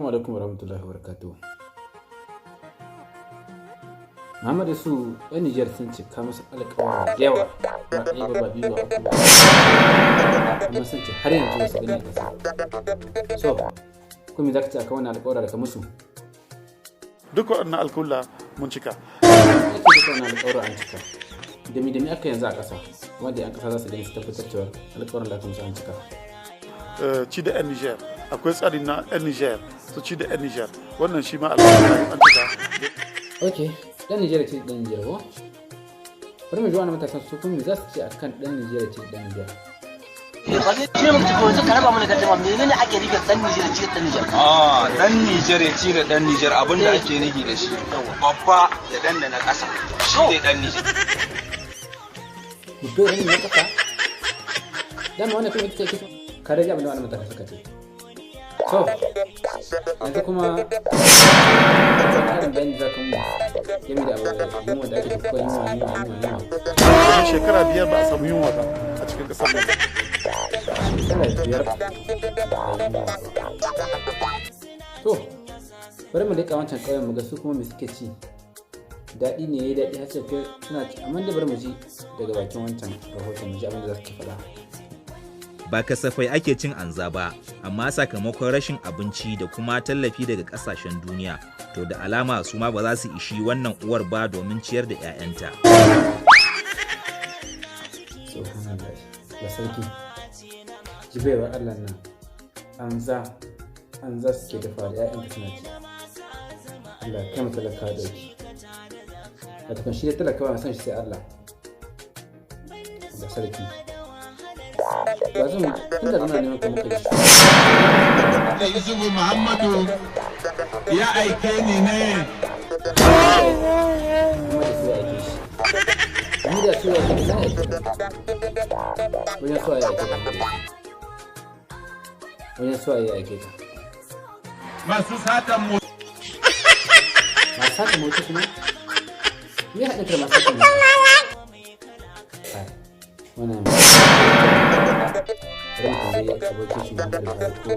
Assalamu alaikum warahmatullahi wabarakatuh. Muhammadu Isuhu, 'yan Nijar sun ce ka musu alƙawara da yawa, ba ɗaya ba, ba biyu ba, uku ba, amma sun ce har yanzu ba su gani a ƙasa. So, ko me za ka ce akan wannan alƙawara da ka musu? Duk waɗannan alkawulla mun cika. Ake duka wannan alƙawara an cika. Da mi aka yanzu a ƙasa wanda 'yan ƙasa za su gani su tabbatar cewa alƙawarin da aka musu an cika? Ci da 'yan Niger, akwai tsari na 'yan Niger su ci da 'yan Niger, wannan shi ma alkawulla an cika. Ok, ɗan Nijar ce ɗan Nijar ko? Bari mu ji wani matasan su kuma me za su ce akan ɗan Nijar ce ɗan Nijar. Ba zai ce muku ko yanzu ka raba mana gardama, menene ake nufi da dan Nijar ci da dan Nijar? Ah, dan Nijar ya ci da dan Nijar, abin da ake nufi da shi, babba ya danna na ƙasa, shi ne dan Nijar. Mutum ɗan na ƙasa? Dama wannan kuma ita ce ake ka rage abin da wani matasan suka ce. So, yanzu kuma ƙarin bayani za ka mu game da abu yunwa da ake tafiya, yunwa, yunwa, yunwa, yunwa. Domin shekara 5 ba a samu yunwa ba a cikin ƙasar nan. Shekara 5 ba a yi yunwa ba. To, bari mu leƙa wancan ƙauyen mu ga su kuma me suke ci. Daɗi ne ya yi daɗi har sai kai suna ci, amma da bari mu ji daga bakin wancan rahoton, mu ji abin da za su ke faɗa. Ba kasafai ake cin anza ba, amma sakamakon rashin abinci da kuma tallafi daga kasashen duniya, to da alama su ma ba za su ishi wannan uwar ba domin ciyar da 'ya'yanta. Subhanallah, da sarki jibaiwa Allah nan, anza anza suke dafa da 'ya'yanta suna ci. Allah kai mu talaka dauki. Wata kan shi da talaka ba san shi sai Allah. Da sarki ba zan tun da zan neman kuma kai. Da Isufu Muhammadu ya aike ni ne. Kuma da su ya aike shi, ni da su ya aike na aike ka wajen su ya aike ka, wajen su ya aike ka. Masu satan mu. Masu sata mota kuma, me haɗin ka da masu sata mota? Kai, wannan bari mu tambayi abokin shi Muhammadu Buhari ko